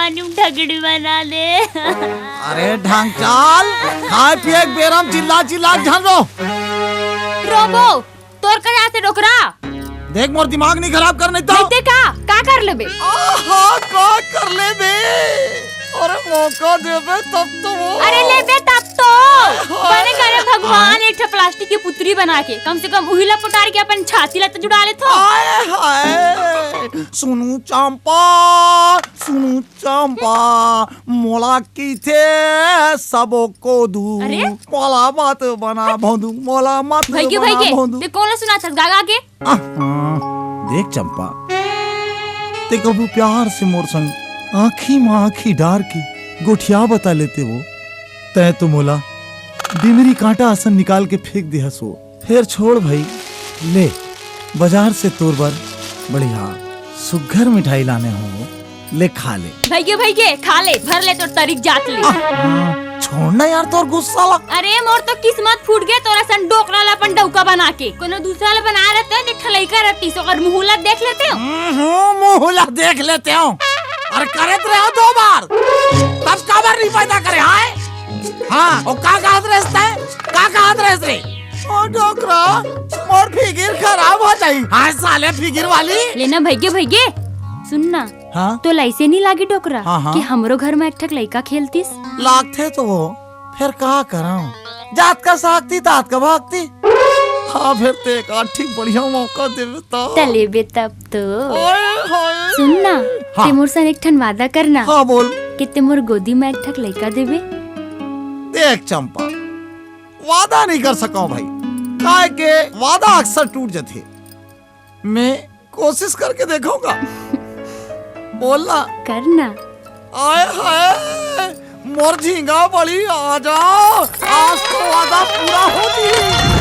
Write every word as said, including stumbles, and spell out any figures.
नु ढगड़ू बना दे। अरे ढांग चाल, खाए पिए के बेरा म चिल्ला चिल्ला के झन रो। रोबो, तोर का जाथे डोकरा? देख मोर दिमाग नहीं खराब कर नहीं तो। नहीं ते का, का कर लेबे? आहा, का कर लेबे? अरे मौका देबे तब तो वो। अरे लेबे तब तो। हाय। बने करे भगवान हाय। एक ठो प्लास्टिक के पुतरी बना के, कम से कम उही ला पुटार के अपन छाती ला तो जुड़ा लेथो। हाय हाय। सुनू चंपा, सुनू चंपा, मोला किथे सबो को दू। अरे? मोला मत बना भोंदू, मोला मत भइगे, बना भइगे, भोंदू। ते कोन ला सुनाथस गा गा के? आहा, देख चंपा, ते कभू प्यार से मोर संग आँखी म आँखी डार के गोठिया बता लेते वो, तैं तो मोला डिमरी कांटा असन निकाल के फेंक देहस वो। फेर छोड़ भई, ले, बाजार से तोर बर बढ़िया सुग्घर मिठाई लाने हो, ले खा ले। भइगे, भइगे, खा ले, भर ले तोर तरिक जात ले। आह, छोड़ ना यार तोर गुस्सा ला। अरे मोर तो किस्मत फूट गे तोर असन डोकरा ला अपन डउका बना के। कोनो दूसरा ला बना रहते त एक ठन लइका रहतीस, ओकर मुँह ला देख लेते हो। हम्म, मुँह ला देख लेते हो। अरे करत रहे हो दो बार, तब काबर नहीं पैदा करे, हाय? हाँ, वो का कहत रहे तैं? का कहत रहे रे? ओ डोकरा, मोर फिगिर खराब हो जाई। हाय साले फिगिर वाली। लेना भइगे, भइगे, सुन ना। हाँ? तोला अइसे नहीं लागे डोकरा हाँ, हाँ। कि हमरो घर में एक ठक लइका खेलतीस? लागथे तो वो, फेर का करंव? जात का सागती, तात का भागती। हाँ, फेर ते एक आठ ठिक बढ़िया मौका देबे त। त लेबे तब तो। ओए होए। सुन ना, हाँ। ते मोर सन एक ठन वादा करना। हाँ, बोल। कि ते मोर गोदी में एक ठक लइका देबे। देख चंपा, वादा नहीं कर सकंव भाई, काहे के वादा अक्सर टूट जाथे। मैं कोशिश करके देखूंगा। बोलना। करना। आय हाय, मोर झींगा बड़ी, आ जाओ, आज तो वादा पूरा हो जी।